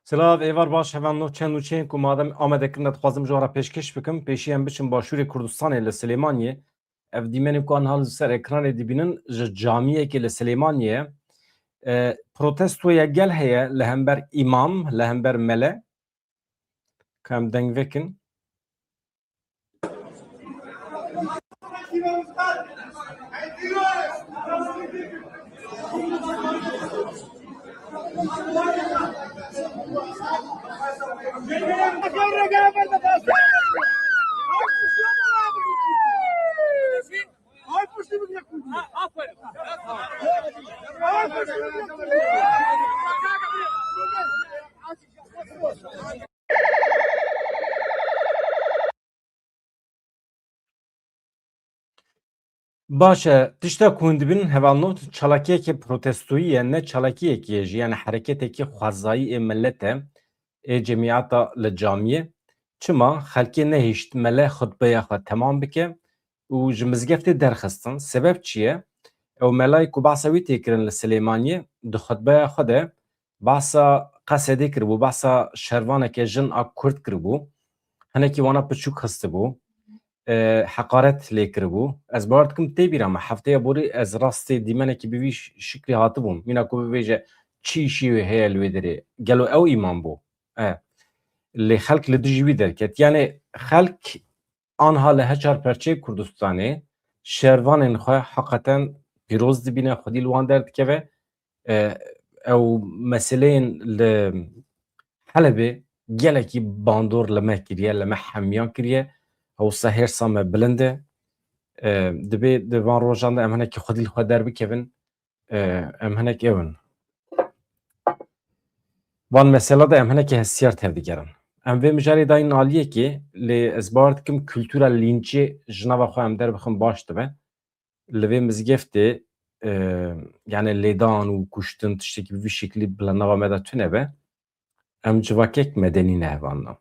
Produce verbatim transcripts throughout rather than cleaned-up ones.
Silav, êvar baş, hevalno, çend nûçeyên ku madem amade kirine dixwazim ji we re pêşkêş bikim. Pêşî em biçin Başûrê Kurdistanê li Silêmaniyê. Ev dîmenên ku aniha li ser ekranê dibînin ji camiyekê li Silêmaniyê ye. E, protestoya gel heye li hember îmam, li hember mele. Ka em deng vekin. Baş e, tişta ku hûn dibînin hevalno çalakiyeke protestoyî ye, ne çalakiyekê ye jî, yani hereketekî xwezayî ê millet e, ê cemiyeta li camiyê. Çima? Xelkê nehişt mele xutbeya xwe temam bike û ji mizgeftê derxistin. Sebeb çi ye? Ew melayê ku behsa wî tê kirin li Silêmaniyê, di xutbeya xwe de behsa Qesedê kiribû, behsa şervaneke jin a Kurd kiribû. Hinekî wana piçûk xistibû, e, heqaret lê kiribû. Ez bawer dikim tê bîra me. Hefteya borî ez rastê dîmenekî bi vî ş-, şiklî hatibûm. Mîna ku bibêje çi îşî wê heye li wê derê. Gelo ew îman bû? E, lê xelk li dijî wî derket. Yani xelk anha li heçar perçeyê Kurdistanê şervanên xwe heqeten pîroz dibîne, xwedî li wan derdikeve. E, ew meseleyên li Helebê gelekî bandor li me kiriye, li me hemiyan kiriye. Ew se hêrsa me bilind e. E, dibê di van rojan de em hinekî xwedî li xwe derbikevin. E, em hinek ew in. Van mesela de em hinekî hestiyar tevdigerin. Em vê mijarê dayîn aliyekê, lê ez bawer dikim kultura lîncê ji nava xwe em derbixin baş dibe. Li vê mizgeftê, e, yani lêdan û kuştin tiştekî bi vî şeklî bila nava me de tune be. Em civakek medenî ne hevalno.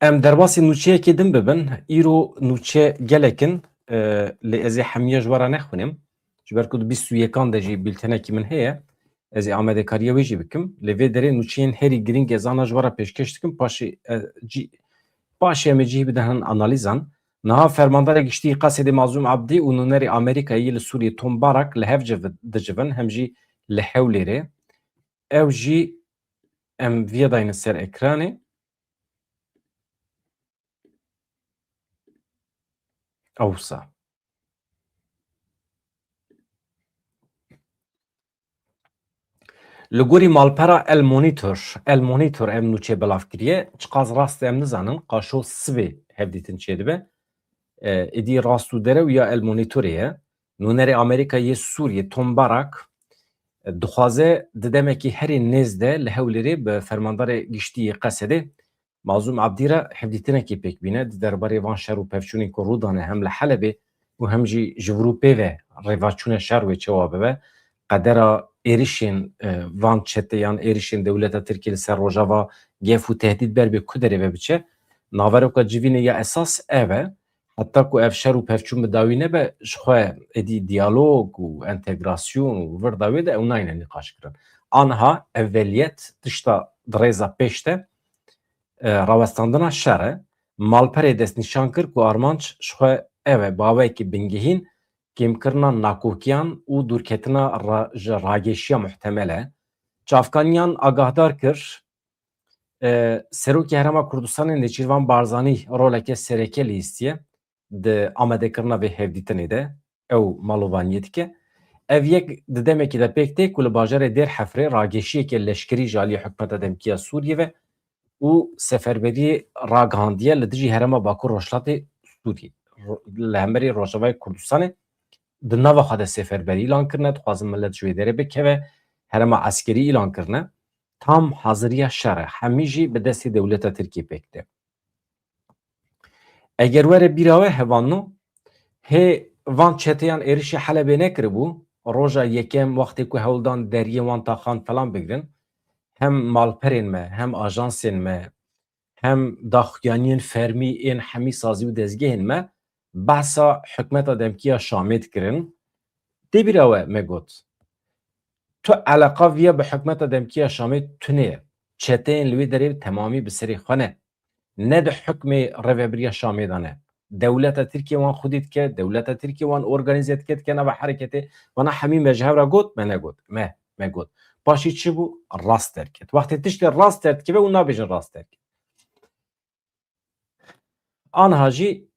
Em derbasî nûçeyekê din bibin. Îro nûçe gelek in, e, lê ez ê hemiya ji we re nexwînim. Ji ber ku di bîst û yekan de jî bîltenekî min heye. Ez ê amadekariya wê jî bikim. Lê vê derê nûçeyên herî girîng ez ana ji we re pêşkêş dikim. Paşê, e, cî-, paşê em ê cihî bidin hin analîzan. Niha Fermandarê Giştî yê Qesedê Mazlûm Abdî û nûnerê Amerîkayê yê li Sûriyê Tom Barak li hev civi-, dicivin, hem jî li Hewlêrê. Ew jî em viya daynin ser ekranê. Ewsa. Li gorî malpera El Monitor, El Monitor ev nûçe belav kiriye, çiqas rast e em nizanin, qaşo sibê hevdîtin çêdibe. E, êdî rast û derew ya El Monitorê ye. Nûnerê Amerîka yê Sûriyê Tom Barak, e, dixwaze di demekî herî nêz de li Hewlêrê bi Fermandarê Giştî yê Qesedê Mazlûm Abdî re hevdîtinekê pêk bîne di derbarê van şer û pevçûnên ku rû dane hem li Helebê û hem jî ji vir û pê ve rêvaçûne şer wê çawa bibe, qedera êrişên, e, van çeteyan, êrişên dewleta Tirkiyê li ser Rojava gef û tehdîd ber bê ku derê ve biçe. Naveroka civînê ya esas ev e. Heta ku ev şer û pevçûn bi dawî nebe, ji xwe êdî diyalog û entegrasyon û vir dawê de ew nayne nîqaşkirin. Aniha eveliyet tişta di rêza pêş de, e, rawestandina şer e. Malperê destnîşan kir ku armanc ji xwe ev e, bi awayekî bingehîn kêmkirina nakokiyan û dûrketina ra-, ji rageşiya muhtemel e. Çavkaniyan agahdar kir, e, Serokê Herêma Kurdistanê Nêçîrvan Barzanî roleke sereke lîstiye di amadekirina vê hevdîtinê de. Ew malovaniyê dike. Ev yek di demekî de pêk tê ku li bajarê Dêr Hefrê rageşiyeke leşkerî ji aliyê hikûmeta demkî ya Sûriyê ve û seferberiyê ragihandiye li dijî herêma Bakur Rojhilatê Sûriyê. Ro-, li hemberî Rojavayê Kurdistanê di nava xwe de seferberî îlan kirine, dixwazin milet ji wê derê bikeve, herêma eskerî îlan kirine. Tam haziriya şer e, hemî jî bi destê dewleta Tirkiyê pêk tê. Eger were bîra we hevalno, hê van çeteyan êrişî Helebê nekiribû, roja yekem wextê ku hewl dan deriyê wan taxan falan bigirin, hem malperên me, hem ajansên me, hem daxuyaniyên fermî ên hemî sazî û dezgehên me behsa hikûmeta demkî ya Şamê dikirin. Tê bîra we me got, tu eleqa viya bi hikûmeta demkî ya Şamê tune ye. Çeteyên li wê derê temamî bi serê xwe ne. Ne di hikmê rêvebiriya Şamê de ne. Dewleta Tirkiye wan xwedî dike, dewleta Tirkiye wan organîze dike, dike nava hereketê. Vana hemî me ji hev re got, me negot. Me, me got. Paşî çi bû? Rast derket. Wextê tiştê rast derdikeve û nabêjin rast derket. Anha jî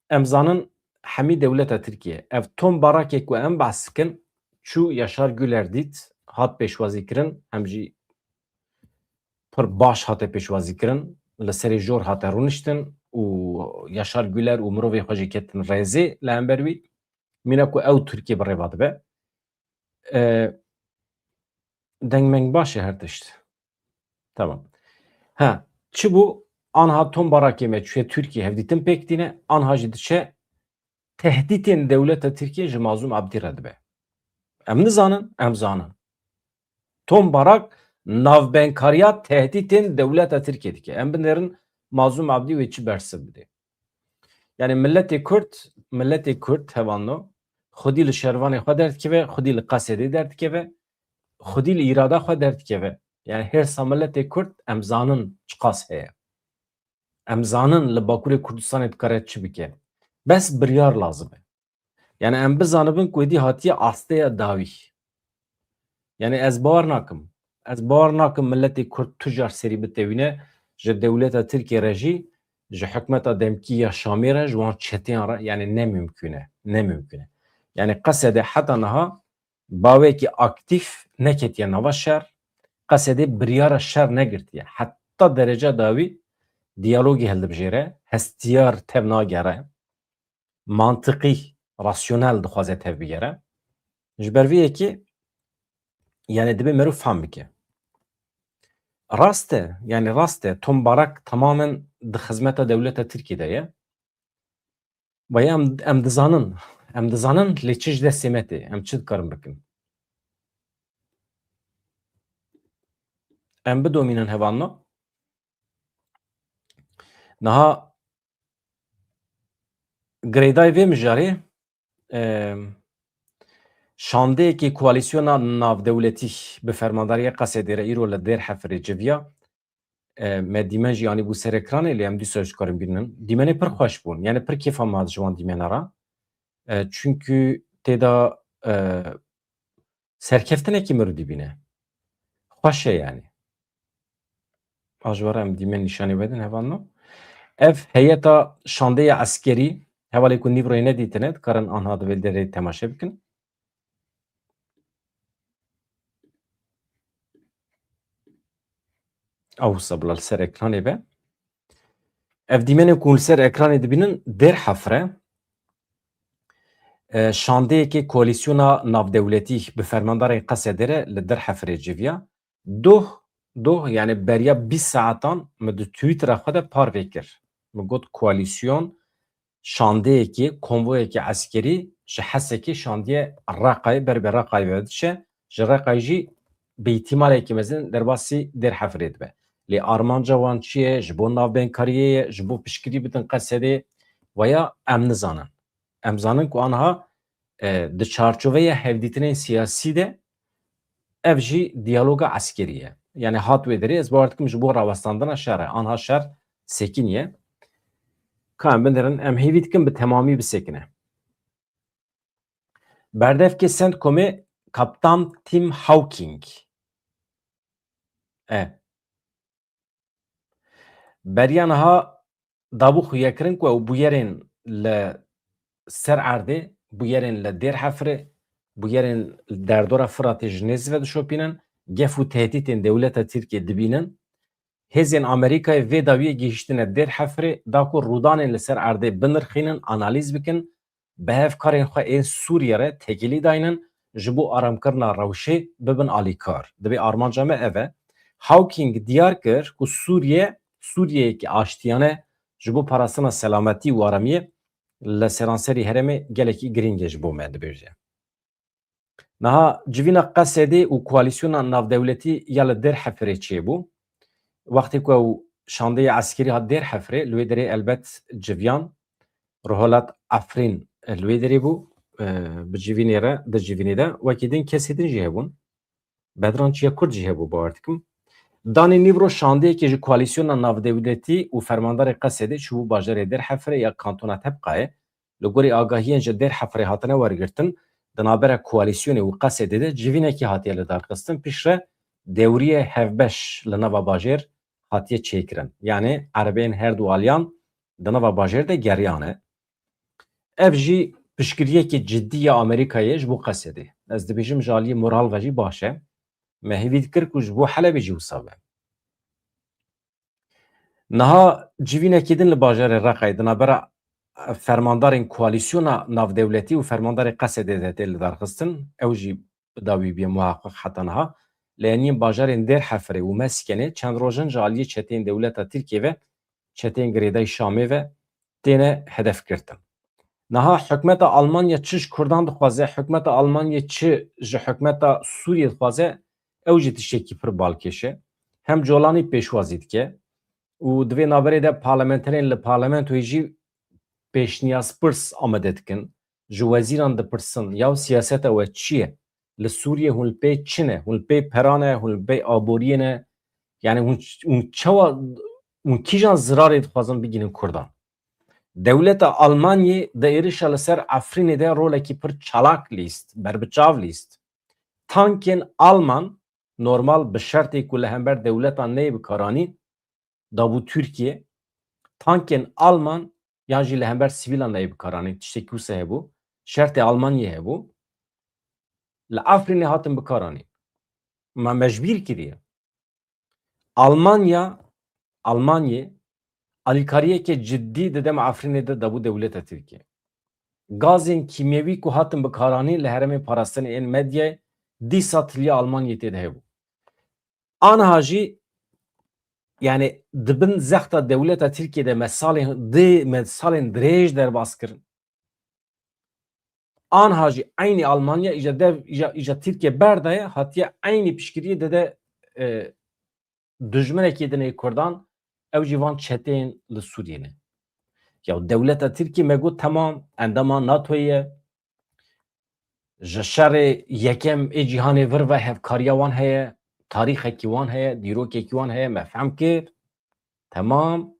em zanin hemî dewleta Tirkiye. Ev Tom Barakê ku em behs dikin, çû Yaşar Güler dît, hat pêşwazîkirin, em jî pir baş hate pêşwazîkirin, li serê jor hate rûniştin û Yaşar Güler û mirovê xwe jî ketin rêzê li hember wî. Mîna ku ew Tirkiye bi rê ve dibe. E, deng meng baş e her tişt. Tamam. Ha, çi bû? Anha Tom Barakê me çûye Tirkiye hevdîtin pêk tîne, anha jî diçe tehdîtên dewleta Tirkiye ji Mazlûm Abdî re dibe. Em nizanin, em zanin. Tom Barak navbenkariya tehdîtên dewleta Tirkiye dike. Em binêrin Mazlûm Abdî wê çi bersiv bide. Yani milletê Kurd, milletê Kurd hevalno, xwedî li şervanê xwe derdikeve, xwedî li Qesedê derdikeve, xwedî li îrada xwe derdikeve. Yani hêrsa milletê Kurd em zanin çiqas heye. Em zanin li Bakurê Kurdistanê dikare çi bike. Bes biryar lazim e. Yani em bizanibin ku êdî hatiye asteya dawî. Yani ez bawer nakim. Ez bawer nakim milletê Kurd tu car serî bitewîne ji dewleta Tirkiye re jî, ji hikûmeta demkî ya Şamê re, ji wan çeteyan re, yani ne mimkûn e. Ne mimkûn e. Yani Qesede heta niha bawekî aktîf neketiye nava şer. Qesedê biryara şer negirtiye. Heta dereca dawî diyalogê hildibijêre, hestiyar tev nagere, mantiqî, rasyonel dixwaze tev bigere. Ji ber vê yekê, yani dibe merû fam bike. Rast e, yani rast e, Tom Barak tamamen di xizmeta dewleta Tirkiyê de ye. Vaya em, em dizanin, em dizanin lê çi ji destê me tê, em çi dikarin bikin? Em bidomînin hevalno. Niha girêdayî vê mijarê, em, şandeyekê koalîsyona navdewletî bi fermandariya Qesedê re îro li Dêr Hefirê civiya. E, me dîmen jî anîbû ser ekranê, lê em dîsa ji karin bînin. Dîmenê pir xweş bûn. Yani pir kêfa me hat ji wan dîmena re. E, çünkü tê de, e, serkeftinekî mirû dibîne. Xweş e yani. A ji we re em dîmen nîşanî vedin hevalno. Ev heyeta şandeya eskerî, hevalê ku nîvroyê nedîtine, dikarin anha di vê derê temaşe bikin. Ew wisa bila li ser ekranê be. Ev dîmenên ku li ser ekranê dibînin Dêr Hefre, e, şandeyekê koalîsyona navdewletî bi fermandarên Qesedê re li Dêr Hefrê civiya. Doh, doh, yani beriya bîst saetan min di Twittera xwe de parve kir. Min got koalîsyon şandeyekê, konvoyekê eskerî ji Hesekê şandiye Reqayê, ber bi Reqayê ve diçe, ji Reqayê jî bi îhtîmalekî mezin derbasî Dêr Hefrê dibe. Lê armanca wan çi ye? Ji bo navbenkariyê ye, ji bo piştgirî bidin Qesedê, veya em nizanin. Em zanin ku anha, e, di çarçoveya hevdîtinên siyasî de ev jî diyaloga eskerî ye. Yani hat wê derê, ez bawer dikim ji bo rawestandina şer e. Anha şer sekiniye. Ka em binêrin, em hêvî dikin bi temamî bisekine. Berdevkê CENTCOMê Kaptan Tim Hawking. E. Beriya niha dabû xuyakirin ku ew bûyerên li ser erdê, bûyerên li Dêr Hefrê, bûyerên li derdora Firatê ji nêz ve dişopînin, gef û tehdîtên dewleta Tirkiyê dibînin. Hêzên Amerîkayê vê dawiyê gihîştine Dêr Hefrê, da ku rûdanên li ser erdê binirxînin, analîz bikin, bi hevkarên xwe ên Sûriye re têkilî daynin, ji bo aramkirina rewşê bibin alîkar. Divê armanca me ev e. Hawking diyar kir ku Sûriye, Sûriyeyekî aştiyane ji bo parastina selametî û aramiyê li seranserî herêmê gelekî girîng e ji bo me, dibêje. Niha civîna Qesedê û koalîsyona navdewletî ya li Dêr Hefirê çêbû. Wextê ku ew şandeya eskerî hat Dêr Hefirê, li wê derê elbet civiyan, Rohilat Efrîn li wê derê bû, e, bi civînê re, di civînê de wekî din kesê din jî hebûn. Bedran Çiyakurd jî hebû, bawer dikim. Danê nîvro şandeyekê ji koalîsyona navdewletî û fermandarê Qesedê çûbû bajarê Dêrhefirê ya kantona Tebqayê. Li gorî agahiyên ji Dêrhefirê hatine wergirtin, di navbera koalîsyonê û Qesedê de civînekî hatiye lidarxistin, piştre dewriyê hevbeş li nava bajêr hatiye çêkirin. Yanî erebeyên her du aliyan di nava bajêr de geriyane. Ev jî piştgiriyekî cidî ya Amerîkayê ji bo Qesedê. Ez dibêjim ji aliyê moral ve jî baş e. Me hêvî dikir ku ji bo Helebê jî wisa be. Niha civînekî din li bajarê Reqayê di navbera fermandarên koalîsyona navdewletî û fermandarê Qesedê de tê lidarxistin. Ew jî bi dawî bûye muheqeq heta niha. Li eniyên bajarên Dêrhefirê û Meskenê çend roj in ji aliyê çeteyên dewleta Tirkiyê ve, çeteyên girêdayî Şamê ve têne hedef girtin. Niha hikûmeta Almanya çi ji Kurdan dixwaze, hikûmeta Almanyê çi ji hikûmeta Sûriyê dixwaze, ew jî tiştekî pir balkêş e. Hem Colanî pêşwazî dike û di vê navberê de parlamenterên li parlamentoyê jî pêşniyazpirs amade dikin. Ji wezîran dipirsin, ya siyaseta we çi ye? Li Sûriyê hûn li pê çi ne? Hûn li pê pera ne? Hûn li pê aboriyê ne? Yanî hûn, hûn çawa, hûn kîjan zirarê dixwazin bigihînin Kurdan? Dewleta Almanyê di êrişa li ser Efrînê de rolekî pir çalak lîst, berbiçav lîst. Tankên Alman normal bi şertê ku li hember dewletan neyê bikaranîn, dabû Tirkiye, tankên Alman yan jî li hember sivîlan neyê bikaranîn, tiştekî wisa hebû, şertê Almanyê hebû, li Efrînê hatin bikaranîn. Ma me ji bîr kiriye. Almanya, Almanyê alîkariyeke cidî di dema Efrînê de dabû dewleta Tirkiyê. Gazên kîmyewî ku hatin bikaranîn li herêmên parastinê ên Medyayê, dîsa tiliya Almanyê tê de hebû. Aniha jî, yanî di bin zexta dewleta Tirkiyê de me salên dê, me salên dirêj derbas kirin. Anha jî eynî Almanya îja dev, îja, îja Tirkiye berdaye, hatiye eynî piştgiriyê dide, e, dijminekî din ê Kurdan, ew jî van çeteyên li Sûriyê ne. Ya dewleta Tirkiyê me got, temam, endama NATOyê ye. Ji şerê yekem ê cîhanê vir ve hevkariya wan heye, tarîxekî wan heye, dîrokekî wan heye, me fehm kir. Temam.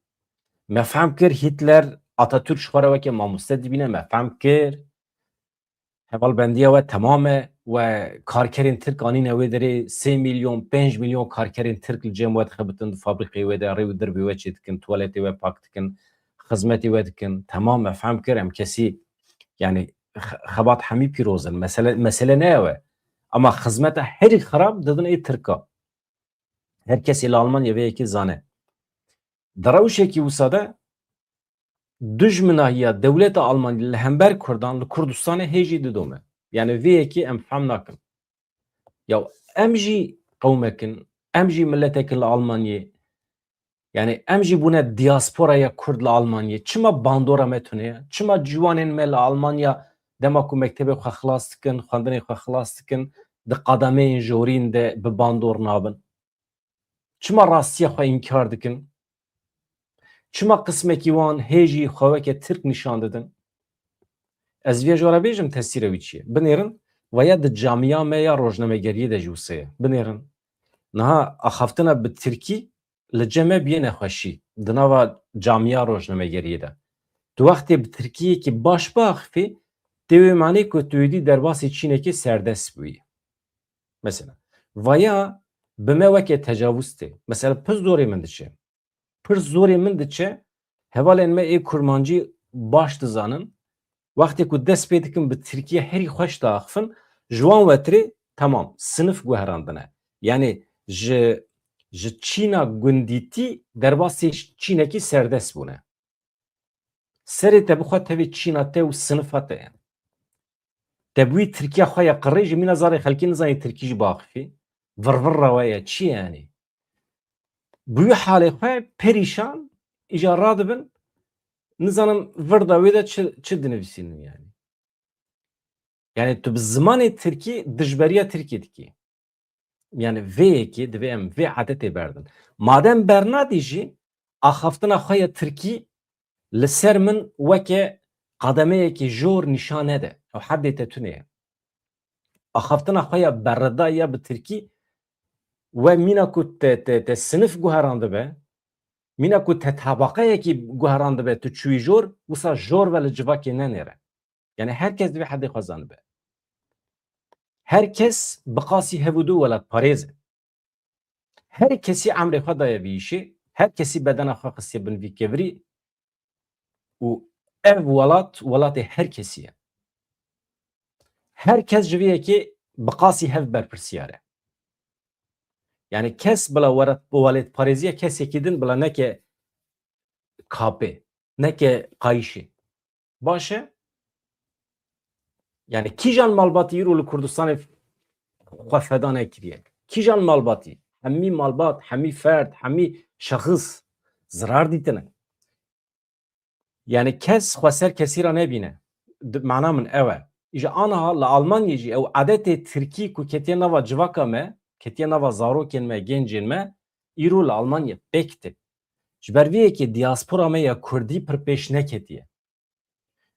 Me fehm kir Hitler, Atatürk ji xwe re weke mamoste dibîne, me fehm kir. Hevalbendiya we temam e, we karkerên Tirk anîne wê derê, sê milyon, pênc milyon karkerên Tirk li cem we dixebitin, di fabrîqê we de rê û dirbê we çêdikin, tuwaletê we pak dikin, xizmetê we dikin. Temam, me fehm kir, em kesî, yanî xe-, xebat hemî pîroz in. Mesele, mesele ne ew e. Ama xizmeta herî xirab didin ê Tirka. Her kesê li Almanya vê yekê zane. Di rewşekî wisa de dijminahiya dewleta Almanî li hember Kurdan li Kurdistanê hê jî didome. Yanî vê yekê em fehm nakin. Ya em jî qewmek in, em jî miletek in li Almanyê. Yanî em jî bûne diasporaya Kurd li Almanyê. Çima bandora me tune ye? Çima ciwanên me li Almanya dema ku mektebê xwe xilas dikin, xwendinê xwe xilas dikin, di qademeyên jorîn de bi bandor nabin? Çima rastiya xwe înkar dikin? Çima qismekî wan hê jî xwe weke Tirk nîşan didin? Ez vê jora bêjim tesîra wî çi ye? Binêrin, vaya di camiya me ya rojnamegeriyê de jî wisa ye. Binêrin. Niha axaftina bi Tirkî li cem me bûye nexweşî di nava camiya rojnamegeriyê de. Tu wextê bi Tirkiyekî baş biaxifî, tê wê manê ku tu êdî derbasî çînekê serdest bûyî. Mesela, vaya bi me weke tecavuz tê. Mesela, pir zorê min diçe. Pir zorê min diçe, hevalên me ê kurmancî baş dizanin, wextê ku dest pê dikin bi Tirkiye herî xweş diaxifin, ji wan wetirê temam, sinif guherandine. Yanî ji, ji çîna gundîtî derbasî çînekî serdest bûne. Serê te bixwe tevê çîna te û sinifa te ye. Te bi wî Tirkiya xwe ya qirêj, mîna zarê xelkî nizanî Tirkî jî biaxifî. Virvirra we ye, çi ye yanî? Bi wî halê xwe perîşan, îja radibin, nizanim virda wê de çi, çi dinivîsînin yanî. Yanî tu bi zimanê Tirkî dijberiya Tirkî dikî. Yanî vê yekê divê em vê edetê berdin. Madem bernadî jî, axaftina xwe ya Tirkî li ser min weke qademeyekî jor nîşan nede. Ew heddê te tune ye. Axaftina xwe ya berreda ya bi tirkî we mîna ku te, te, te sinif guherandibe, mîna ku te tabaqeyekî guherandibe, tu çûyî jor, wisa jor ve li civakê nenêre. Yani her kes divê heddê xwe zanibe. Her kes bi qasî hev û du welatparêz e. Her kesî emrê xwe daye vî îşê, her kesî bedena xwe xistiye bin vî kevirî û ev welat, welatê her kesî ye. Her kes ji vê yekê bi qasî hev berpirsiyar e. Yani kes bila were-, welatparêziya kesekî din bila neke kapê, neke qayîşê. Baş e? Yani kîjan malbatî îro li Kurdistanê xwe feda nekiriye? Kîjan malbatî? Hemî malbat, hemî ferd, hemî şexis zirar dîtine. Yani kes xwe ser kesî re nebîne. Di-, mana min ew e. Îja aniha li Almanyê jî ew adetê tirkî ku ketiye nava civaka me, ketiye nava zarokên me, gencên me, îro li Almanyê pêk tê. Ji ber vê yekê diaspora me ya kurdî pir pêş neketiye.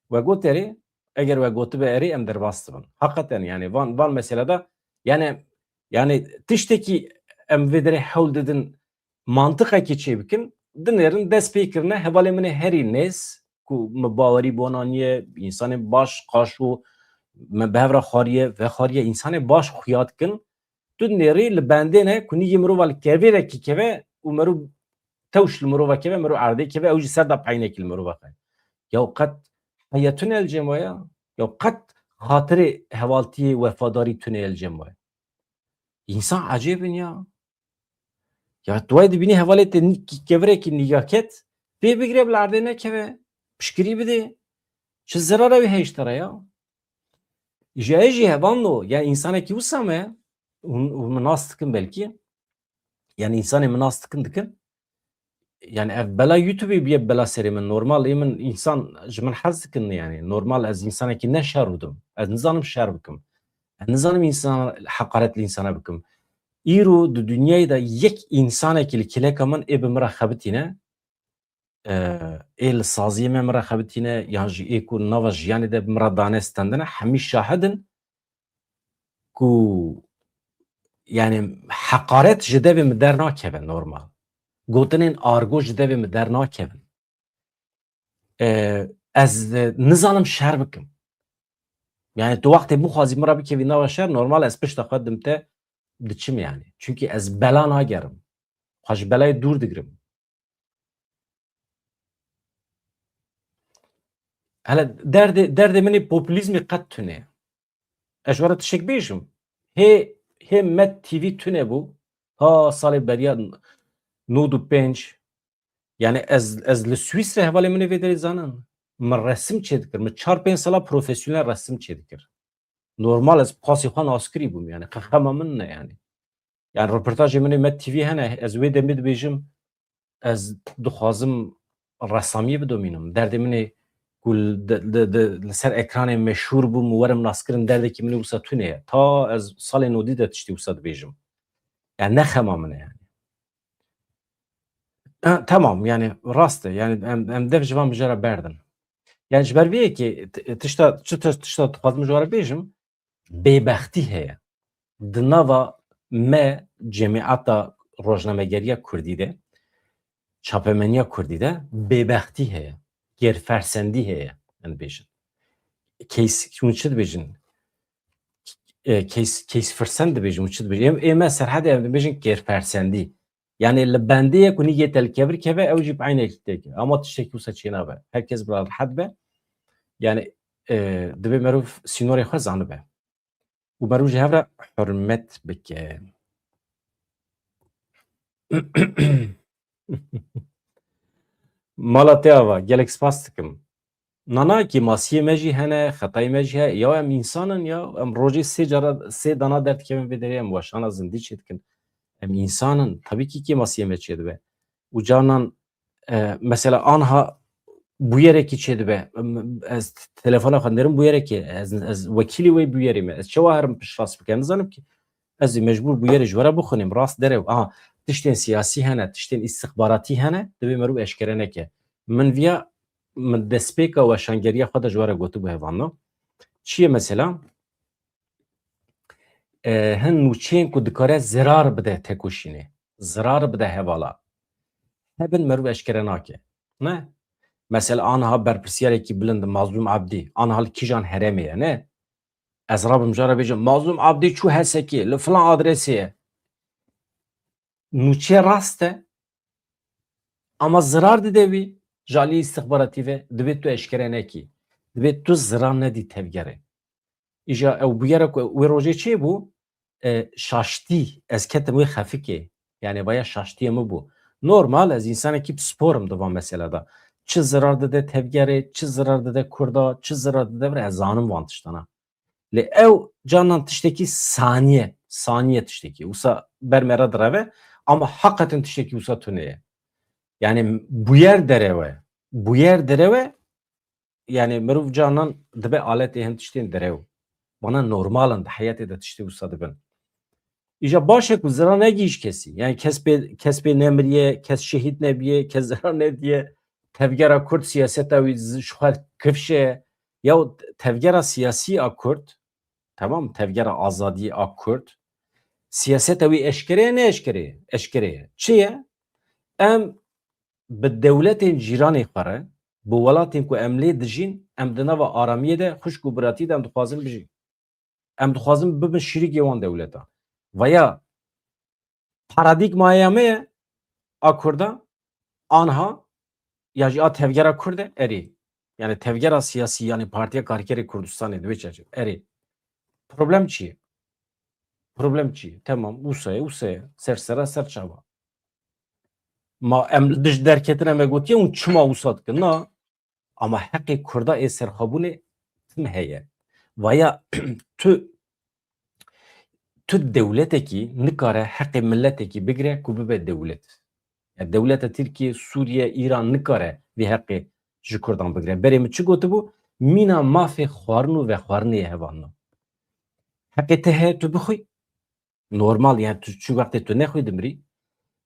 We got erê, eger we gotibe erê, em derbas dibin. Heqeten, yani van, van meselede, yani, yani tiştekî em vê derê hewl didin mantiqekî çê bikin, dinêrin dest pê kirine hevalê min ê herî nêz, ku min bawerî bona niye, însanê baş qaşo, me bi hev re xwariye, vexwariye, însanê baş xuya dikin, tu nêrî li bendê ne ku nîgî mirova li kevêrekî keve û merû tewş li mirova keve, merû erdê keve, ew jî ser da peynekî li mirova xwe. Ya qet heya tune li cem we ya? Ya qet xatirê hevaltiyê, wefadarî tune li cem we? Însan ecêb in ya. Ya tu wayê dibînî hevalê te nî-, kevirekî nîgaket, pê bigire bi erdê nekeve, piştgirî bide. Çi zerara wî heye ji te re ya? Ji ez jî hevalno, ya însanekî wisa me, hûn, hûn min nas dikin belkî, yani însanê min nas dikin dikin, yani ev bela YouTubeê bûye bela serê min, normal ê min însan ji min hez dikin yani, normal ez însanekî ne şer bidim, ez nizanim şer bikim, ez nizanim însan heqaret li însana bikim. Îro di dinyayê de yek însanekî li kileka min ê bi min re xebitîne, e, ê li saziyê me min re xebitîne, yan jî ê ku nava jiyanê de bi min re dane stendine, hemî şahid in ku, yani, heqaret ji devê min dernakeve normal. Gotinên argo ji devê min dernakevin. E, ez, e, nizanim şer bikim. Yani, tu wextê bixwazî min re bikevî nava şer, normal ez pişta xwe dim te diçim yani. Çünkü ez bela nagerim. Xwe ji belayê dûr digirim. Hele derdê, derdê min ê populîzmê qet tune. Ez ji we re tiştek bêjim. Hê, hê Med T V tune bû. Ta salê beriya nod û pênc. Yani ez, ez li Swîsre hevalê min ê vê derê zanin. Min resim çêdikir. Min çar pênc sala profesyonel resim çêdikir. Normal ez bi qasî xwe naskirî bûm yani. Qe xema min ne yani. Yani röportajê min ê Med T V hene. Ez wê demê dibêjim, ez dixwazim resamiyê bidomînim. Derdê min ê ku li, li, li, li ser ekranê meşhûr bûm û werim naskirin, derdekî min ê wisa tune ye. Ta ez salê nodî de tiştî wisa dibêjim. Yani ne xema min e yani. Ha, tamam, yani rast e. Yani em, em dev ji van mijara berdin. Yani ji ber vê yekê t-, tişta, çi tişt, tişta dixwazim ji we re bêjim, bêbextî heye. Di nava me cemiyeta rojnamegeriya kurdî de, çapemeniya kurdî de bêbextî heye, kêrfersendî heye, em dibêjin. Keys, hûn çi dibêjin? E, keys, keysfersend dibêjin, hûn çi dibêjin? Ê, ê me Serhedê em dibêjin kêrfersendî. Yani li bendê ye ku nîgê te li kevir keve, ew jî bi eynekî tê ke. Ama tiştekî wisa çênabe. Her kes bila rehet be. Yani, e, divê merov sînorê xwe zanibe. Û merov ji hev re hurmet bike. Mala te ava, gelek spas dikim. Nana kêmasiyê me jî hene, xetayê me jî heye. Ya em însan in ya, em rojê sê cara, sê dana derdikevin vê derê, em weşana zindî çêdikin. Em însan in, tabii ki kêmasiyê me çêdibe. Û canan, e, mesela anha bûyerekî çêdibe. Em, ez telefona xwe nêrim bûyerekê, ez, ez wekîlî wê bûyerê me. Ez çawa herim piştrast bikim? Nizanim ki ez ê mecbûr bûyerê ji we re bixwînim. Rast derew. Aha, tiştên siyasî hene, tiştên îstixbaratî hene, divê merû eşkere neke. Min viya min destpêka weşangeriya xwe de ji we re gotibû hevalno. Çi ye mesela? E, hin nûçeyên ku dikare zirar bide tekoşînê, zirar bide hevala, hebin, meriv eşkere nake. Ne? Mesela aniha berpirsiyarekî bilind, Mazlûm Abdî, aniha li kîjan herêmê ye, ne? Ez rabim jara bêjim, Mazlûm Abdî çû Hesekê, li filan adresê ye. Nûçe rast e, ama zirar dide wî, ji alî îstixbaratî ve, divê tu eşkere nekî. Divê tu zirar nedî tevgerê. Îja ew bûyera ku wê rojê çê bû, e, şaştî, ez ketim wê xefikê. Yani vaya şaştiyê min bû. Normal, ez însanekî pispor im di van mesela de. Çi zirar dide tevgerê, çi zirar dide Kurda, çi zirar dide vir, ez zanim van tiştana. Lê ew canan tiştekî saniye, saniye tiştekî. Wisa ber me re direve, ama heqeten tiştekî wisa tune ye. Yani bûyer derew e. Bûyer derew e, yani mirov canan dibe aletê hin tiştên derew. Vana normal in, di heyetê de tiştê wisa dibin. Îja baş e ku zirar negihîş kesî. Yani kes pê, kes pê nemiriye, kes şehîd nebiye, kes zirar nediye. Tevgera Kurd siyaseta wî z-, ji xwe kifş e. Ya tevgera siyasî a Kurd, tamam, tevgera azadiyê a Kurd, siyaseta wî eşkere ye, ne eşkere ye? Eşkere ye. Çi ye? Em bi dewletên cîranê xwe re, bi welatên ku em lê dijîn, em di nava aramiyê de, xwişk û biratî de em dixwazin bijîn. Em dixwazin bibin şirîkê wan dewleta. Vaya paradîgmaya me ye a Kurda, anha ya jî a tevgera Kurd e, erê. Yani tevgera siyasî, yani Partiya Karkerê Kurdistanê di wê çerçeve, erê. Problem çi ye? Problem çi ye? Temam, wisa ye, wisa ye. Ser sera, ser çava. Ma em li dij derketin, em e gotiye hûn çima wisa dikin? Na. Ama heqê Kurda ê serxwebûnê tim heye. Vaya tu, tu dewletekî nikare heqê miletekî bigire ku bibe dewlet. Ya dewleta Tirkiye, Sûriye, Îran nikare vê heqê ji Kurdan bigire. Berê min çi gotibû? Mîna mafê xwarin û vexwarinê ye hevalno. Heqê te heye tu bixwî. Normal, yani tu çi wextê tu nexwî dimirî.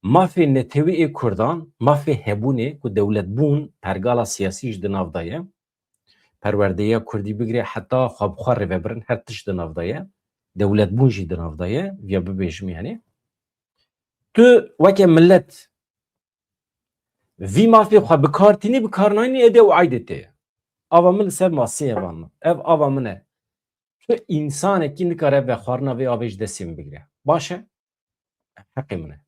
Mafê netewî ê Kurdan, mafê hebûnê ku dewlet bûn, pergala siyasî jî di nav de ye. Perwerdeya Kurdî bigire, heta xwe bi xwe rêvebirin, her tişt di nav de ye. Dewlet bûn jî di nav de ye, viya bibêjim yani. Tu weke milet vî mafê xwe bi kar tînî, bi kar nayînî, êdî ew aydê te ye. Ava min li ser masê ye van min. Ev ava min e. Tu însanekî nikare vexwarina vê avê ji destê min bigire. Baş e? Heqê min e.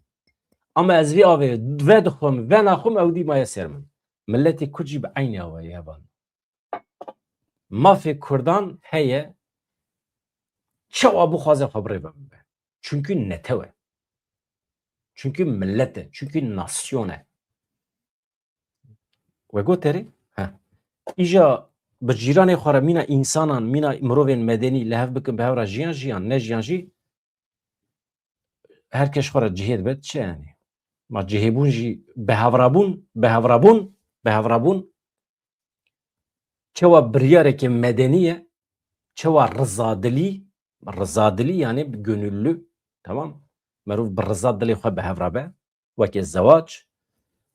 Ama ez vê avê vedixwim, venaxwim, ew dî maye ser min. Miletê Kurd jî bi eynî awayî hevalno. Mafê Kurdan heye, çawa bixwaze xwe bi rê ve bibe. Çunkî netew e. Çunkî milet e. Çunkî nasyon e. We got erê? He. Îja bi cîranê xwe re mîna însanan, mîna mirovên medenî li hev bikin, bi hev re jiyan jiyan, ne jiyan jî, her kes xwe re cihê dibe, diçe yani. Ma cihêbûn jî, bi hevrabûn, bi hevrabûn, bi hevrabûn, çewa biryareke medenî ye, çewa rizadilî, rizadilî yani bi gönüllü, tamam? Merov bi riza dilê xwe bi hev re be, weke zewac.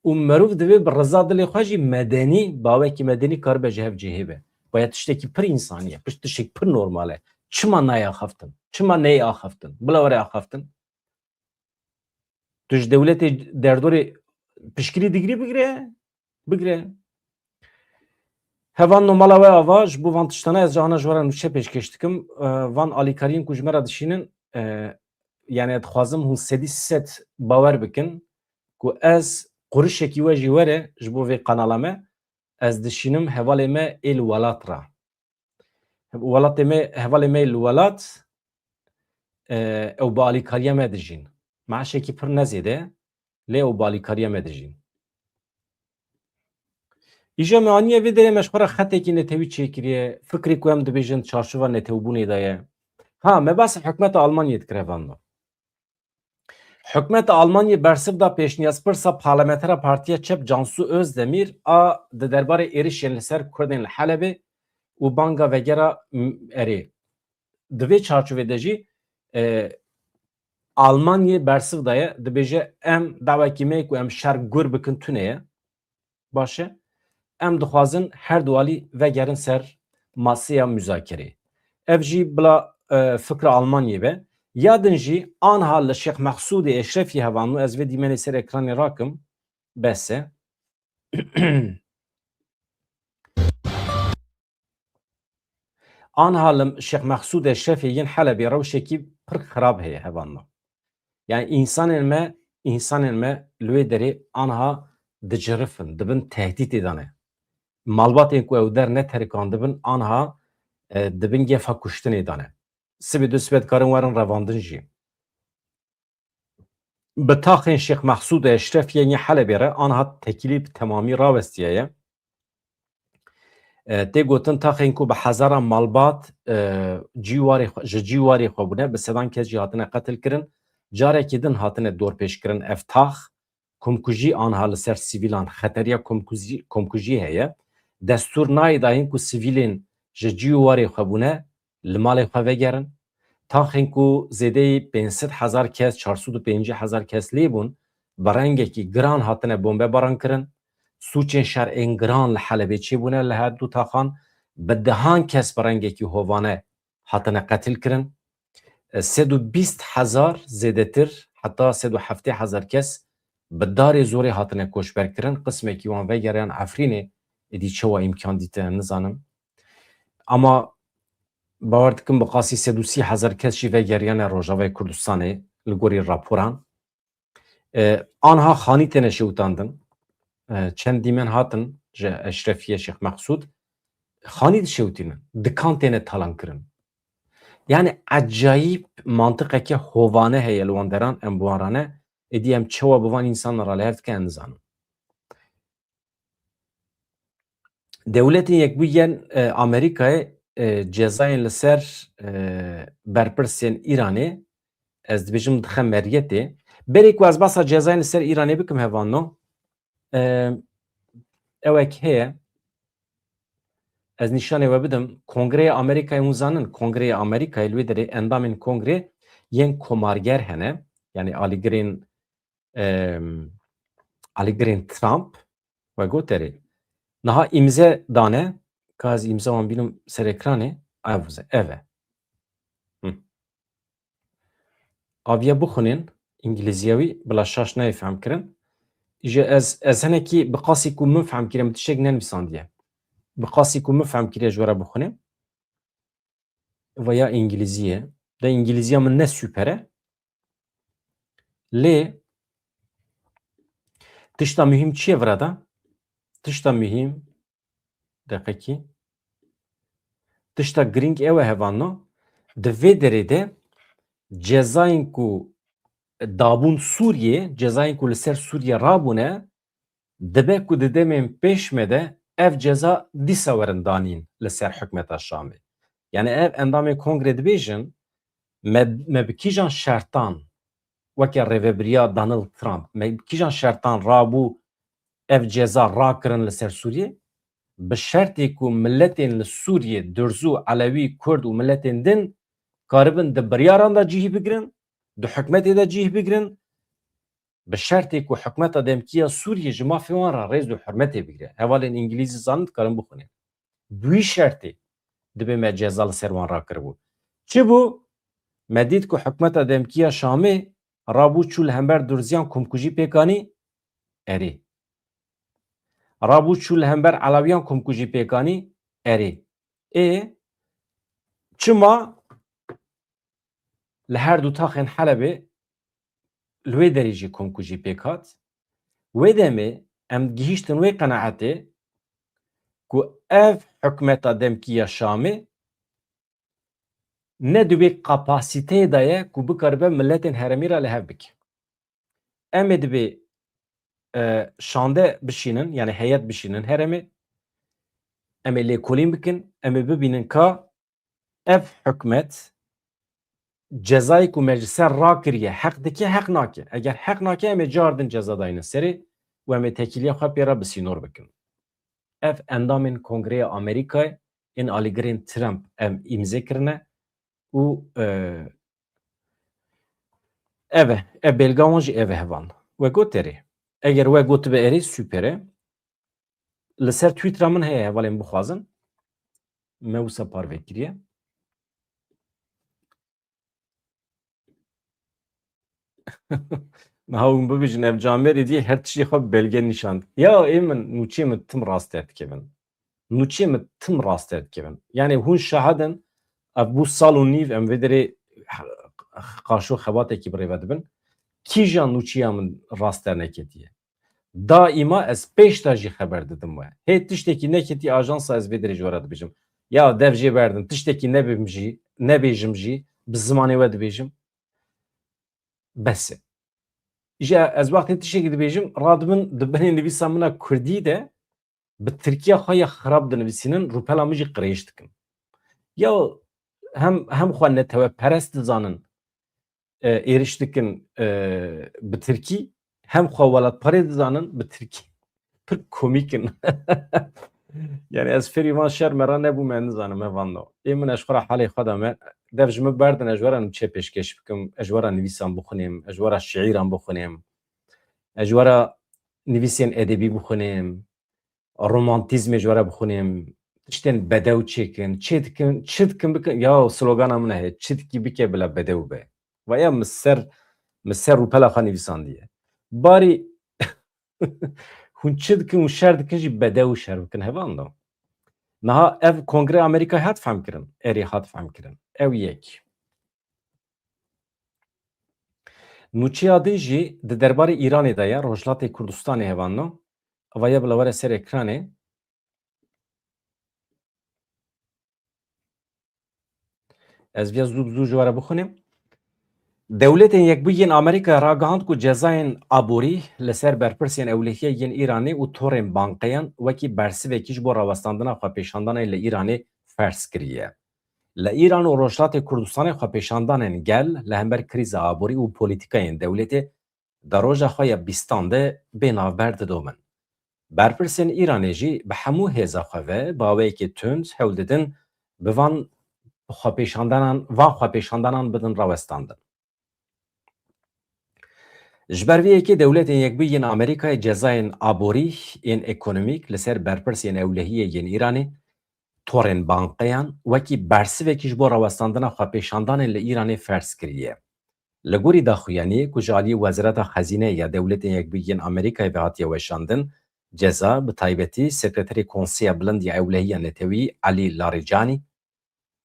Û merov divê bi riza dilê xwe jî medenî, bawekî medenî karibe ji hev cihê be. Baya tiştekî pir însanî ye, piş tiştek pir normal e. Çima nayê axaftin? Çima neyê axaftin? Bila were axaftin. Tu ji dewletê derdorê piştgirî digirî, bigire, bigire. Hevalno, mala we ava, ji bo van tiştana ez cahana ji we re nûçe pêşkêş dikim. E, van alîkariyên ku ji me re dişînin, e, yani dixwazim hûn sedî sed bawer bikin ku ez qurişekî we jî were ji bo vê kanala me, ez dişînim hevalê me ê li welat re. Welatê me, hevalê me li welat, e, ew bi alîkariya me dijîn. Meaşekî pir ne zêde, lê ew bi alîkariya me dijîn. Îja me aniye vê derê me ji xwe re xetekî netewî çêkiriye, fikrê ku em dibêjin çarçova netewbûnê de ye. Ha, me behsa hikûmeta Almanyê dikire van. Hikûmeta Almanyê bersiv da pêşniyazpirsa parlamentera Partiya Çep Cansu Özdemir a di derbarê êrişên li ser Kurdên li Helebê û banga vegera m-, erê. Di vê çarçovê de jî, e, Almanyê bersiv daye, dibêje, em dawekî me ye ku em şer gur bikin tune ye. Baş e. em dixwazin her du alî vegerin ser maseya muzakerê. Ev jî bila, e, fikra Almanyê be. Ya din jî anha li Şêx Mexsûdê Eşrefî hevalno, ez vê dîmenê ser ekranê rakim. Bes e. Anha li Şêx Mexsûd Eşrefê yên Helebê rewşekî pir xirab heye hevalno. Yani însanên me, însanên me li wê derê anha dicirifin, dibin tehdîtê de ne. Malbatên ku ew der neterikandibin anha, e, dibin gefa kuştinê de ne. Sibê du sibê dikarin werin revandin jî. Bi taxên Şêx Mexsûd Eşrefiyê yên Helebê re anha tekîlî bi temamî rawestiyaye. E, tê gotin taxên ku bi hezaran malbat, e, cî warê xwe, ji cî warê xwe bûne, bi sedan kes jî hatine qetil kirin. Carekî din hatine dorpêçkirin ev tax. Komkujî anha li ser sivîlan, xeteriya komkujî, komkujî heye. Destûr nayê dayîn ku sivîlên ji cî û warê xwe bûne, li malê xwe vegerin. Taxên ku zêdeyî pênc sed hezar kes, çar sed û pêncî hezar kes lê bûn, bi rengekî giran hatine bombebaran kirin. Sûcên şer ên giran li Helebê çêbûne, li her du taxan bi dehan kes bi rengekî hovane hatine qetil kirin. E, sed û bîst hezar zêdetir, heta sed û heftê hezar kes bi darê zorê hatine koçber kirin. Qismekî wan vegeriyan Efrînê, êdî çawa îmkan dîtine nizanim. Ama bawer dikim bi qasî sed û sî hezar kes jî vegeriyane Rojavayê Kurdistanê li gorî raporan. E, anha xanî têne şewitandin. E, çend dîmen hatin ji Eşrefiye Şêx Mexsûd. Xanî dişewitînin. Dikan têne talan kirin. Yani ecayîb mantiqeke hovane heye li wan deran, em bi wan re ne. Êdî em çawa bi van însanan re li hev dikin, em nizanin. Dewletên Yekbûyî yên, e, Amerîkayê, e, cezayên li ser, e, berpirsên Îranê, ez dibêjim dixe meriyetê. Berê ku ez behsa cezayên li ser Îranê bikim hevalno, e, ewek heye, ez nîşanê we bidim. Kongreya Amerîkayê, hûn zanin, Kongreya Amerîkayê li wê derê endamên kongrê yên komarger hene, yani alîgirên, e, alîgirên Trump, we got erê. Niha îmze dane, ka ez îmze wan bînim ser ekranê, ev, ev e. Hı. Aviye bixwînin, îngilîziya wî bila şaş nayê fehm kirin. Îje ez, ez hinekî bi qasî ku min fehm kiriye, min tiştek nenivîsandiye. Bi qasî ku min fehm kiriye ji we re bixwînim. Ve ya îngilîzî ye. De îngilîziya min ne super e. Lê tişta muhîm çi ye virada? Tişta muhîm, deqekî. Tişta girîng ew e hevalno. Di vê derê de cezayên ku dabûn Sûriyê, cezayên ku li ser Sûriye rabûne, dibe ku di demên pêş me de ev ceza dîsa werin danîn li ser hikûmeta Şamê. Yani ev endamê kongrê dibêjin, me, me bi kîjan şertan, weke rêvebiriya Donald Trump, me bi kîjan şertan rabû ev ceza rakirin li ser Sûriyê? Bi şertê ku miletên li Sûriyê, Durzû, Elewî, Kurd û miletên din karibin di biryaran de cîh bigirin, di hikûmetê de cîh bigirin, bi şertê ku hikûmeta demkî ya Sûriyê ji mafê wan re rêz û hurmetê bigire. Hevalên îngilîzî zanin, dikarin bixwînin. Bi wî şertê dibe me ceza li ser wan rakiribû. Çi bû? Me dît ku hikûmeta demkî ya Şamê rabû çû li hember Durziyan komkujî pêk anî? Erê. Rabû çû li hember Elewiyan komkujî pêk anî? Erê. Ê çima li her du taxên Helebê li wê derê jî komkujî pêk hat? Wê demê em gihîştin wê qenaetê ku ev hikûmeta demkî ya Şamê ne di wê kapasiteyê de ye ku bikaribe miletên herêmî re li hev bike. Em ê dibê, e, şande bişînin, yani heyet bişînin herêmê, em ê lêkolîn bikin, em ê bibînin ka ev hikûmet cezayê ku me ji ser rakiriye heq dike, heq nake. Eger heq nake, em ê car din ceza dayînin serê û em ê tekîliya xwe pê re bi sînor bikin. Ev endamên Kongreya Amerîkayê ên alîgirên Trump em îmze kirine û, e, ev e, ev belga wan jî ev e hevalno. We got erê. Eger we gotibe erê, super e. Li ser Twittera min heye, hevalên bixwazin. Me wisa parve kiriye. Niha hûn bibêjin, ev camêrê dî her tiştê xwe bi belge nîşand. Ya ê min, nûçê min tim rast derdikevin. Nûçê min tim rast derdikevin. Yani hûn şahid in, ev bû sal û nîv em vê derê qaşo xebatekî bi rê ve dibin. Kîjan nûçiya min rast derneketiye? Daîma ez pêş de jî xeber didim we. Hê tiştekî neketî ajansa, ez vê derê ji we re dibêjim. Ya dev jê berdin, tiştekî nebim jî, nebêjim jî, bi zimanê we dibêjim. Bes e. Ji ez wextê tiştekî dibêjim, radibin di binê nivîsa min a kurdî de bi tirkiya xwe ya xirab dinivîsînin, rûpela min jî qirêj dikin. Ya hem, hem xwe neteweperest dizanin, e, êriş dikin, e, bi tirkî, hem xwe welatparê dizanin bi tirkî. Pir komîk in. Yani ez fêrî van şer me re nebûme, nizanim me van no. Ê min, ez xwe re halê xwe de me. Dev ji min berdin, ez ji we re nûçe pêşkêş bikim, ez ji we re nivîsan bixwinêm, ez ji we re şiîran bixwinêm, ez ji we re nivîsên edebî bixwinêm, romantîzmê ji we re bixwinêm, tiştên bedew çêkin, çê dikin, çi dikin bikin. Ya slogana min heye, çi dikî bike bila bedew be. Ve ya min ser, min ser rûpela xwe nivîsandiye. Barî hûn çi dikin û şer dikin jî bedew û şer bikin, hevalno. Niha ev kongre Amerîkayê hat fehmkirin, erê hat fehmkirin. Ew yek. Nûçeya din jî di derbarê Îranê de ye, Rojhilatê Kurdistanê, hevalno. Eva ye bila were ser ekranê. Ez viya zû bi zû ji we re bixwînim. Dewletên Yekbûyî yên Amerîkayê ragihand ku cezayên aborî li ser berpirsên ewlehiyê yên Îranê û torên banqeyan wekî bersivekî ji bo rawestandina xwepêşandanê li Îranê ferz kiriye. Li Îran û Rojhilatê Kurdistanê xwepêşandanên gel li hember krîza aborî û polîtîkayên dewletê di roja xwe ya bîstan de bê navber didomin. Berpirsên Îranê jî bi hemû hêza xwe ve bi awayekî tund hewl didin bi van xwepêşandanan, van xwepêşandanan bidin rawestandin. Ji ber vê yekê Dewletên Yekbûyî yên Amerîkayê cezayên aborî, yên ekonomîk li ser berpirsên ewlehiyê yên Îranê, torên banqeyan, wekî bersivekî ji bo rawestandina xwepêşandanên li Îranê ferz kiriye. Li gorî daxuyaniyê ku ji aliyê Wezareta Xezîneyê ya Dewletên Yekbûyî yên Amerîkayê ve hatiye weşandin, ceza bi taybetî Sekreterê Konseya Bilind ya Ewlehiya Netewî Elî Larîcanî,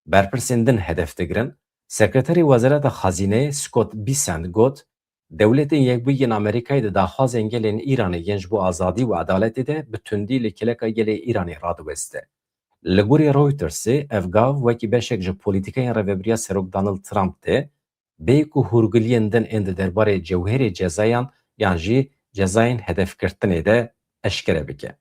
berpirsên din hedef digirin. Sekreterê Wezareta Xezîneyê Scott Bessent got, Dewletên Yekbûyî yên Amerîkayê di daxwazên gelên Îranê yên ji bo azadî û edaletê de bi tundî li keleka gelê Îranê radiweste. Li gorî Reutersê ev gav wekî beşek ji polîtîkayên rêvebiriya Serok Donald Trump tê, bê ku hûrguliyên din ên di derbarê cewherê cezayan yan jî cezayên hedefgirtinê de eşkere bike.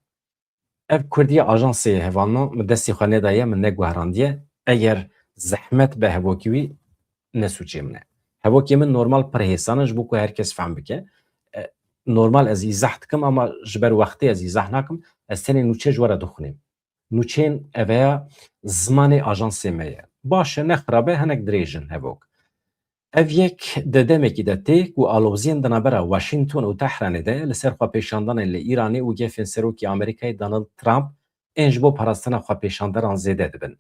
Ev kurdiya ajansê ye, hevalno, min destê xwe nedaye, min neguherandiye. Eger zehmet be hevokî wî, ne sûcê min e. Hevokê min normal pir hêsan in, ji bo ku her kes fehm bike. E, normal ez îzah dikim, ama ji ber wextê ez îzah nakim. Ez tenê nûçe ji we re dixwînim. Nûçeyên eveya zimanê ajansê me ye. Baş e, ne xirab e, hinek dirêj in hevok. Ev yek di demekî de tê ku aloziyên di navbera Washington û Tehranê de li ser xwepêşandanên li Îranê û gefên Serokê Amerîkayê Donald Trump ên ji bo parastina xwepêşanderan zêde dibin.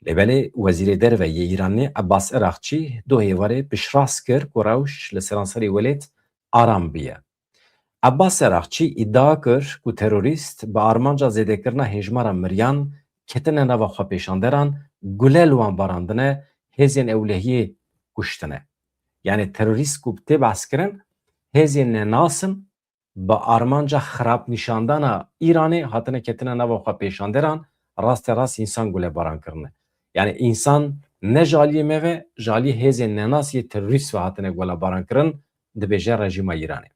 Lê belê Wezîrê Derve yê Îranê Ebbas Iraqçî doh êvarê piştrast kir ku rewş li seranserê welêt aram bûye. Ebbas Iraqçî îdia kir ku terorîst bi armanca zêdekirina hêjmara miriyan ketine nava xwepêşanderan, gule li wan barandine, hêzên ewlehiyê kuştine. Yanî terorîst ku tê behskirin, hêzên nenas in, bi armanca xirabnîşandana Îranê hatine ketine nava xwepêşanderan, raste rast însan gulebaran kirine. Yanî însan ne ji aliyê me ve, ji aliyê hêzên nenas yê terorîst ve hatine gulebaran kirin, dibêje rejîma Îranê.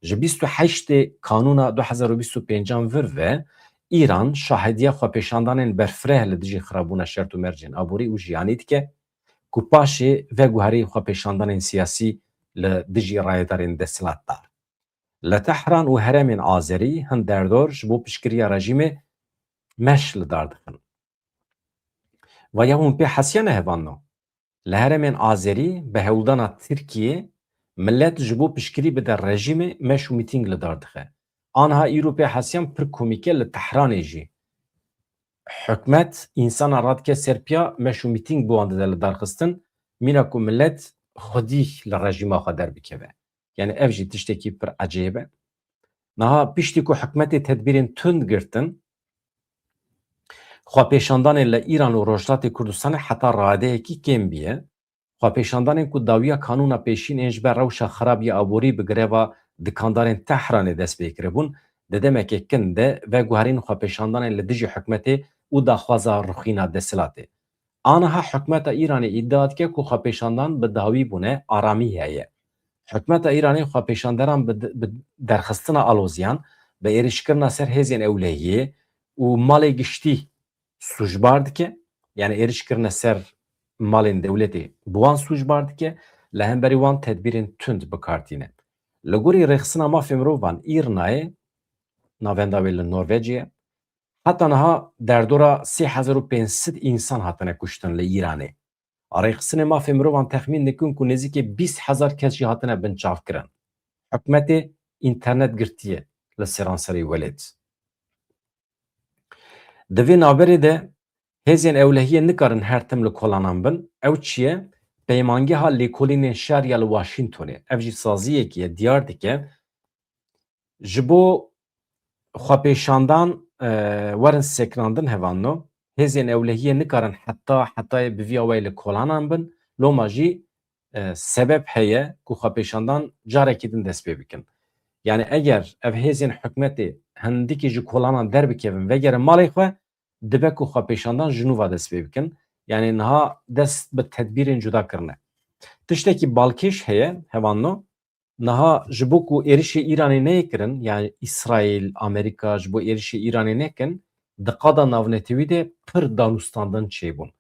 Ji bîst û heştê Kanûna du hezar û bîst û pêncan vir ve Îran şahediya xwepêşandanên berfireh li dijî xirabûna şert û mercên aborî û jiyanî dike, ku paşê veguherî xwepêşandanên siyasî li dijî rayedarên desthilatdar. Li Tehran û herêmên Azerî hin derdor ji bo piştgiriya rejîmê meş li dar dixin. Vaya hûn pê hesiyane hevalno. Li herêmên Azerî bi hewldana Tirkiyê milet ji bo piştgirî bide rejîmê meş û mîtîng li dar dixe. Anha îro pê hesiyan pir komîk e li Tehranê jî. Hikûmet însana radike ser piya, meş û mîtîng bi wan dide li darxistin, mîna ku milet xwedî li rejîma xwe derbikeve. Yani ev jî tiştekî pir ecêb e. Niha piştî ku hikûmetê tedbîrên tund girtin, xwepêşandanên li Îran û Rojhilatê Kurdistanê heta radeyekî kêm bûye. Xwepêşandanên ku dawiya kanûna pêşîn ên ji ber rewşa xirab ya aborî bi greva dikandarên Tehranê dest pê kiribûn, di demeke kin de veguherîn xwepêşandanên li dijî hikûmetê û daxwaza rixîna desthilatê. Aniha hikûmeta Îranê îdia dike ku xwepêşandan bi dawî bûne, aramî heye. Hikûmeta Îranê xwepêşanderan bi, bi derxistina aloziyan, bi êrişkirina ser hêzên ewlehiyê û malê giştî sûcbar dike. Yani êrişkirine ser malên dewletê bi wan sûcbar dike, li hemberî wan tedbîrên tund bi kar tîne. Li gorî Rêxistina Mafê Mirovan Îrnayê, navenda wê li Norvecê ye, heta niha derdora sê hezar û pênc sed însan hatine kuştin li Îranê. Rêxistinê Mafê Mirovan texmîn dikin ku nêzîkî bîst hezar kes jî hatine binçavkirin. Hikûmetê înternet girtiye li seranserê welêt. Di vê navberê de hêzên ewlehiyê nikarin her tim li kolanan bin. Ew çi ye? Peymangeha Lêkolînên Şer ya li Washingtonê. Ev jî saziyekî ye, diyar dike ji bo xwepêşandan, e, werin sekinandin hevalno. Hêzên ewlehiyê nikarin heta hetayê bi vî awayî li kolanan bin. Loma jî, e, sebeb heye ku xwepêşandan carekî din dest pê bikin. Yani eger ev hêzên hikûmetê hindikî ji kolanan derbikevin, vegerin malê xwe, dibe ku xwepêşandan ji nû ve dest pê bikin. Yani niha dest bi tedbîrên cuda kirine. Tiştekî balkêş heye, hevalno. Niha ji bo ku êrişê Îranê neyê kirin, yani Îsraîl, Amerîka ji bo êrişê Îranê nekin, di qada navnetewî de pir danûstandin çêbûn.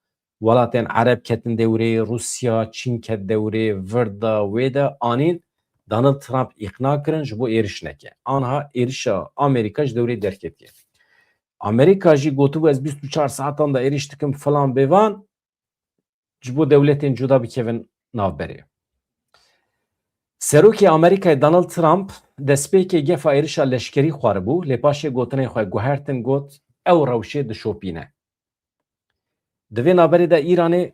Welatên Ereb ketin dewrê, Rûsya, Çîn ket dewrê, vir da wê de anîn Donald Trump îqna kirin ji bo êriş neke. Anha êrişa Amerîka ji dewrê derketiye. Amerîka jî gotibû, ez bîst û çar saetan de êriş dikim filan bêvan, ji bo dewletên cuda bikevin navberê. Serokê Amerîkayê Donald Trump destpêkê gefa êrişa leşkerî xwaribû, lê paşê gotinên xwe guhertin, got, ew rewşê dişopîne. Di vê navberê de Îranê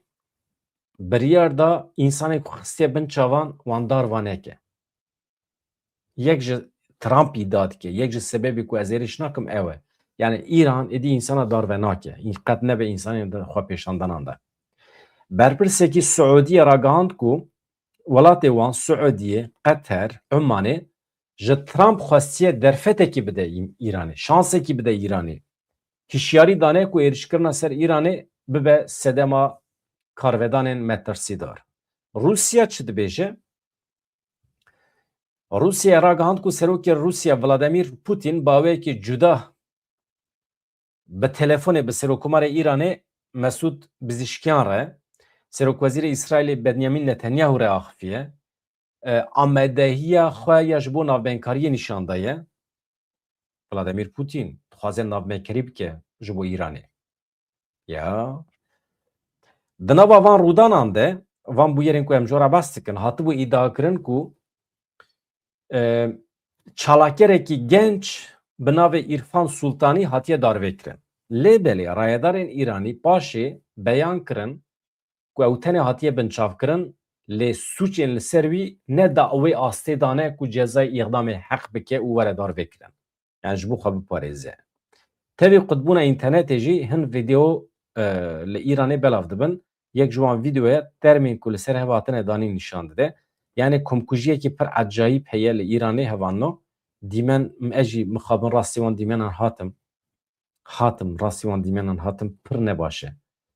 biryar da însanên ku xistiye bin çavan wan darva neke. Yek ji Trump îdia dike, yek ji sebebê ku ez êrîş nakim ew e. Yani Îran êdî însana darve nake. Qet nebe însanên di xwepêşandanan de. Berpirsekî Siûdiyê ragihand ku welatê wan, Siûdiyê, Qeter, Umanê, ji Trump xwestiye derfetekî bide Î-, Îranê, şansekî bide Îranê. Hişyarî dane ku êrişkirina ser Îranê bibe sedema karvedanên metirsîdar. Rûsya çi dibêje? Rûsya ragihand ku serokê Rûsya Vladimir Putin bi awayekî cuda bi telefonê bi Serokkomarê Îranê Mesûd Pezişkiyan re, Serokwezîrê Îsraîlê Benyamin Netanyahu re axifiye, e, amadehiya xwe ya ji bo navbeynekariyê nîşan daye. Vladimir Putin dixwaze navbeynekarî bike ji bo Îranê. Ya. Di nava van rûdanan de, van bûyerên ku em ji we re behs dikin, hatibû îdiakirin ku, e, çalakgerekî genc bi navê Îrfan Sultanî hatiye darvekirin. Lê belê rayedarên Îranî paşê beyan kirin ku ew tenê hatiye binçavkirin, lê sûcên li ser wî ne da wê astê dane ku cezayê îxdamê heq bike û were darvekirin. Yani ji bo xwe biparêze. Tevî qutbûna înternetê jî hin vîdeo, e, li Îranê belav dibin. Yek ji wan vîdeoya termên ku li ser hev hatine danîn nîşan dide. Yani komkujiyekî pir ecayîb heye li Îranê hevalno. Dîmen, ez jî mixabin rastî wan dîmenan hatim. Hatim, rastî wan dîmenan hatim, pir ne baş e.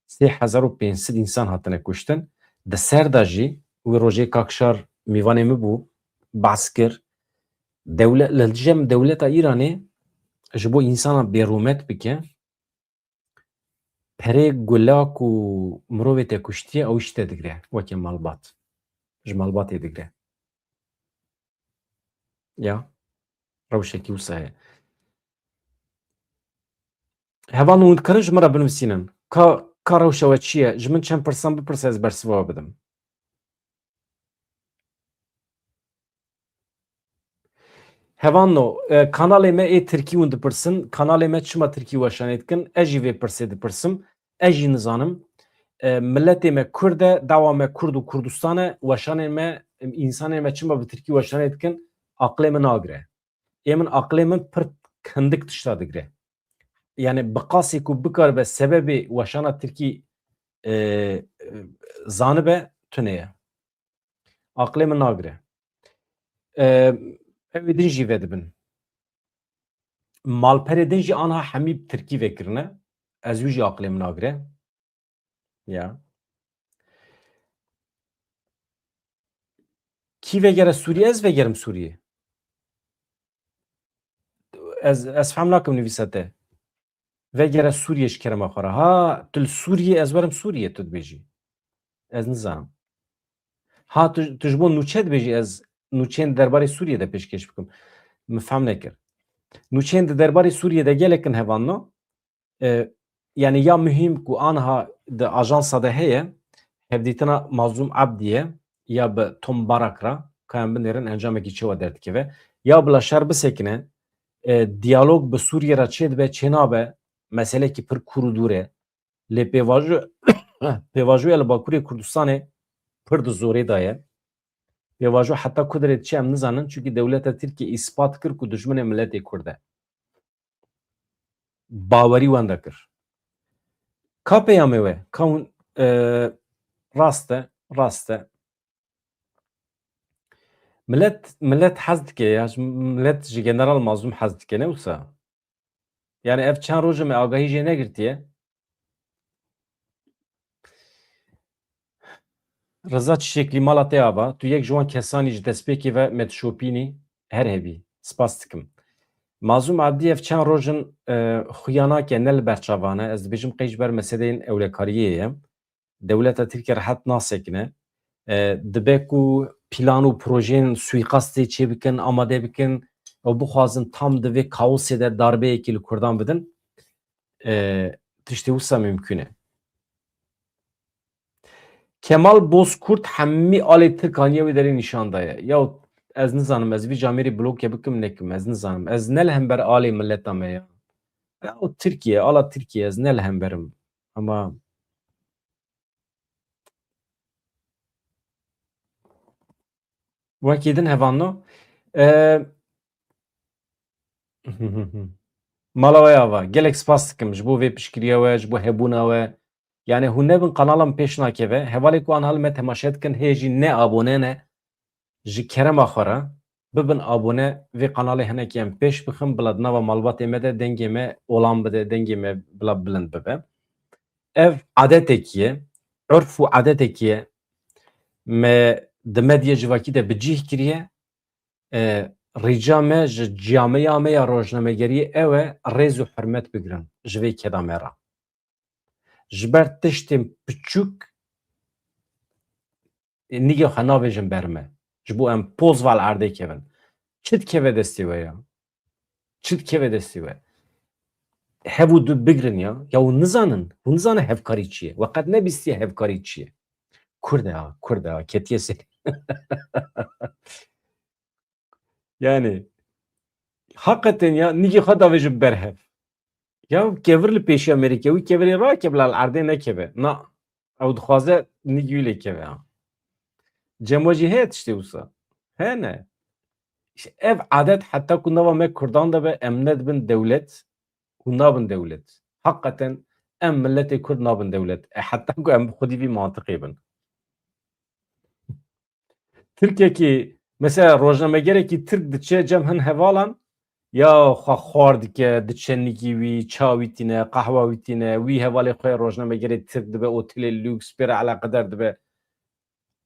Sê hezar û pênc sed însan hatine kuştin. Di ser de jî, wê rojê Kakşar mîvanê min bû, behs kir. Dewle-, li cem dewleta Îranê ji bo însana bêrûmet bike, perê gula ku mirovê te kuştiye, ew ji te digre, weke malbat. Ji malbatê digre. Ya. Rewşekî wisa ye. Hevalno, hûn dikarin ji min re binivîsînin. Ka, ka rewşa we çi ye? Ji min çend pirsan bipirse, ez bersiva we bidim. Hevanno, e, kanalê me ê Tirkî hûn dipirsin, kanalê me çima Tirkî weşanê dikin? Ez jî vê pirsê dipirsim. Ez jî nizanim. E, miletê me Kurd e, dawa me Kurd û Kurdistan e, weşanê me, insanê me çima bi Tirkî weşanê dikin? Aqilê min nagire. Ê min, aqilê min pir hindik tişta digire. Yani bi qasê ku bikaribe sebebê weşana Tirkî, e, e, zanibe, tune ye. Aqilê min nagire. E, ew ê din jî vedibin. Malperê din jî anha hemî bi Tirkî vekirine. Ez wî jî aqilê min nagire. Ya. Kî vegere Sûriyê, ez vegerim Sûriyê. Ez, ez fehm nakim nivîsa te. Vegere Sûriyê ji kerema xwe re. Ha, tu li Sûriyê, ez werim Sûriyê, tu dibêjî. Ez nizanim. Ha, tu, tu ji bo nûçe dibêjî, ez nûçeyên derbarê Sûriyê de pêşkêş bikim. Min fehm nekir. Nûçeyên di derbarê Sûriyê de gelek in, hevanno. E, yani ya muhîm ku anha di ajansa de heye, hevdîtina Mazlûm Abdî ye, ya bi Tom Barak re, ka em binêrin encamekî çi wa derdikeve. Ya bila şer bisekine, e, diyalog bi Sûriyê re çêdibe, çênabe, meselekî pir kûr û dûr e. Lê pêvajo-, pêvajoya li Bakurê Kurdistanê pir di zorê de ye. Pêvajo heta ku derê diçe em nizanin, çunkî dewleta Tirkiye îspat kir ku dijminê miletê Kurd e. Bawerî wenda kir. Ka peyamê we, ka hûn, e, rast e, rast e. Milet, milet hez dike ya, ji, milet ji General Mazlûm hez dike, ne wisa? Yani ev çend roj e me agahî jê negirtiye. Reza Çiçekli, mala te ava. Tu yek ji wan kesanî ji destpêkê ve me dişopînî, her hebî. Spas dikim. Mazlûm Abdî ev çend roj in, e, xuya nake, ne li ber çavan e. Ez dibêjim qey ji ber meseleyên ewlekariyê ye. Dewleta Tirkiye rehet nasekine. E, dibe ku plan û projeyên suîqastê çêbikin, amade bikin û bixwazin tam di vê kaosê de darbeyekî li Kurdan bidin. E, tiştê wisa mimkun e. Kemal Bozkurt hemî alê Tirkaniye wê derê nîşan daye. Ya ez nizanim, ez vî camêrî bloke bikim nekim, ez nizanim. Ez ne li hember alê mileta me ya. Ya o Tirkiye, ala Tirkiye, ez ne li hemberim. Ama wekî din hevanno. E, mala we ava. Gelek spas dikim ji bo vê piştgiriya we, ji bo hebûna we. Yani hûn nebin, kanala min pêş nakeve. Hevalê ku anha li me temaşe dikin, hê jî ne abone ne. Ji kerema xwe re bibin abone, vê kanalê hinekî em pêş bixin, bila di nava malbatê me de dengê me olan bide, dengê me bila bilind bibe. Ev adetekî ye, urf û adetekî ye. Me di medya civakî de bi cih kiriye. E, rîca me ji camiya me ya rojnamegeriyê ew e, rêz û hurmet bigirin ji vê keda me re. Ji ber tiştên piçûk, e, nîgê xwe navêjin ber me. Ji bo em poz ve li erdê kevin. Çi dikeve destê we ya? Çi dikeve destê we? Hev û du bigirin ya. Ya hûn nizanin. Hûn nizanin hevkarî çi ye. We qet nebîstiye hevkarî çi ye. Kurd e ha, Kurd e ha. Ketiye ser. Yani, hakikaten ya, nîgê xwe davêjin ber hev. Ya kevir li pêşiya mêrike, wî kevirê rake bila li erdê nekeve. Na, ew dixwaze nîgî wî lê keve ha. Cem we jî heye tiştê wisa? Hene. Îşte ev adet heta ku nava me Kurdan de be, em nedibin dewlet, hûn nabin dewlet. Hakikaten em miletê Kurd nabin dewlet. E, heta ku em bi xwedî vî mantiqê bin. Tirkekî, mesela rojnamegerekî Tirk diçe cem hin hevalan, ya xwe xwar dike, diçe nigî wî, ça wî tîne, qehwa wî tîne, wî hevalê xwe rojnamegerê Tirk dibe, otelê lûks, pê re eleqedar dibe.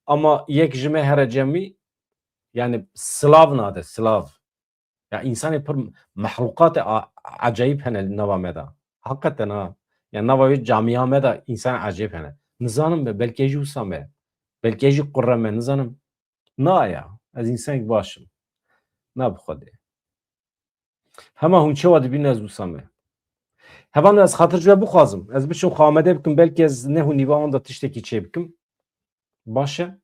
Ama yek ji me here cem wî, yani silav nade, silav. Ya, însanê pir mehlûqatê a-, ecayîb hene li nava me de. Heqeten ha. Ya, nava wê camiya me de însan ecayîb hene. Nizanim be, belkî jî wisa me. Belkî jî qurre me, nizanim. Na ya, ez însanek baş im. Na bi Xwedê. Hema hûn çawa dibînin, ez wisa me. Hevan, ez xatir ji we bixwazim. Ez biçim xwe amade bikim, belkî ez ne hûn nîva wan de tiştekî çê bikim. Baş e.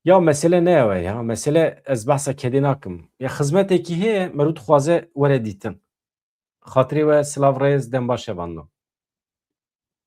Ya mesele ne ew e ya. Mesele ez behsa kedê nakim. Ya xizmetekî heye, merû dixwaze were dîtin. Xatirê we silav rêz, dem baş e bando.